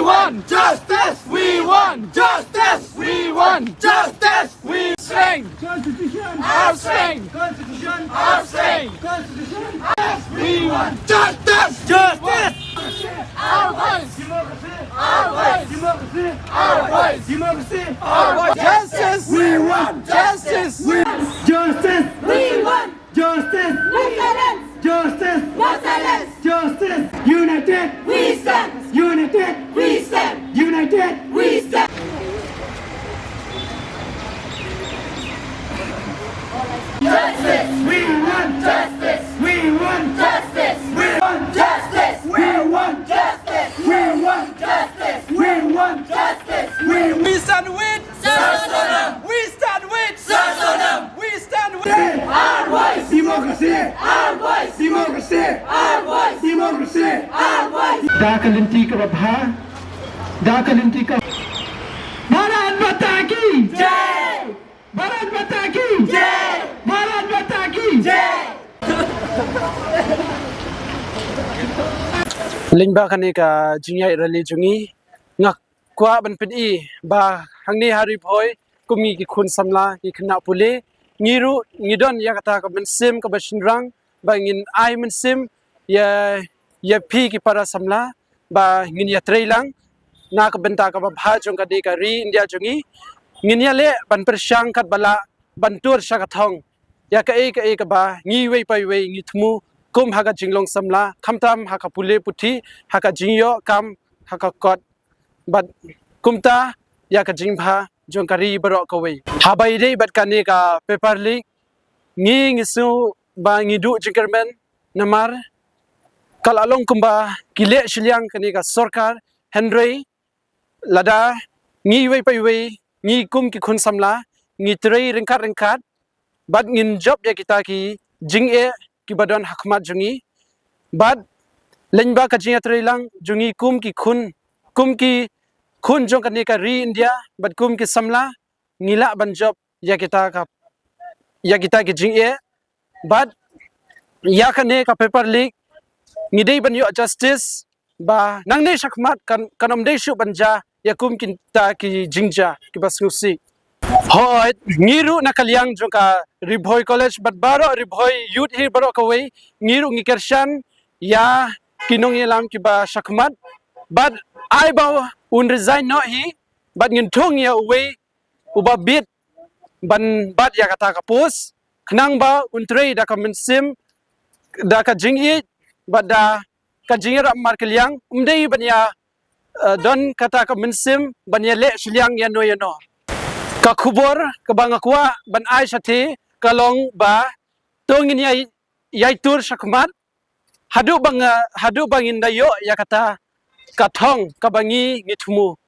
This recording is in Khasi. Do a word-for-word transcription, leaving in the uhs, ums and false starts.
want justice. We want justice. We want justice. We strength. Constitution. Our strength. Constitution. Our strength. Constitution. We want justice. Justice. Our voice. Democracy. Our voice. Democracy. Our voice. Democracy. Our voice. Justice. We want justice. We justice. We want justice. No silence. Justice. No silence. Justice. United. We stand. United. We stand. United. We stand. Justice. We want justice. We want justice. We want justice. We want justice. We want justice. We want justice. We stand with South Sudan. We stand with South Sudan. We stand with our voice. Democracy. Our voice. Democracy. Our voice. Democracy. Our voice. Da ka lynti kaba bha. Da ka lynti ka Bharat Mata Ki Jai. Bharat Mata Ki Jai. Bharat Mata Ki Jai. Lyngba kane ka jingïaid rally jong ngi, nga kwah ban pyni ba hangne ha Ri Bhoi kum ngi ki khun samla, ki khynnah pule, ngi ruh ngi don ïa kata ka mynsiem kaba shynrang ba ngin ai mynsiem ïa, ïa phi ki para samla ba ngin ïatrei lang na ka bynta kaba bha jong kane ka ri India jong ngi. Ngin ïaleh ban pyrshang katba lah ban tur sha ka thong ïa kaei kaei kaba ngi iwei pa iwei ngi thmu kum ha ka jinglong samla, khamtam ha ka pule puthi, ha ka jingïoh kam, ha ka kot, bad kumta ïa ka jingbha jong ka ri baroh kawei. Haba ïadei bad kane ka paper leak, ngi, ngi sngew ba ngi duh jingkyrmen namar ka la long kumba ki leh shiliang kane ka sorkar, hynrei lada ngi iwei pa iwei, ngi kum ki khun samla, ngi trei ryngkat ryngkat bad ngin jop ïa kita ki jingeh kiba don ha khmat jong ngi. Bad lyngba ka jingïatrei lang jong ngi kum ki khun, kum ki khun jong kane ka ri India bad kum ki samla, ngi lah ban jop ïa kita ka, ïa kita ki jingeh. Bad ïa kane ka paper leak ngi dei ban ïoh justice ba nangne shakhmat kan, kan ym dei shuh ban jia ïa kum kita ki jingjia kiba sngewsih. Hooid, ngi ruh na ka liang jong ka Ri Bhoi College bad baroh Ri Bhoi Youth hi baroh kawei, ngi ruh ngi kyrshan ïa ki nongïalam kiba shakhmat bad ai ba un resign noh hi bad ngin thung ïa uwei uba bit ban bat ïa kata ka post, khnang ba un trei da ka mynsiem, da ka jingïeit bad da ka jingïarap markylliang, ym dei ban ïa, eh, don kata ka mynsiem ban ïaleh shiliang ïano ïano. Ka khubor kaba nga kwah ban ai shatei ka long ba to ngin ïai, ïai tur shakhmat haduh ba nga, haduh ba ngin da ïoh ïa kata ka thong kaba ngi, ngi thmu.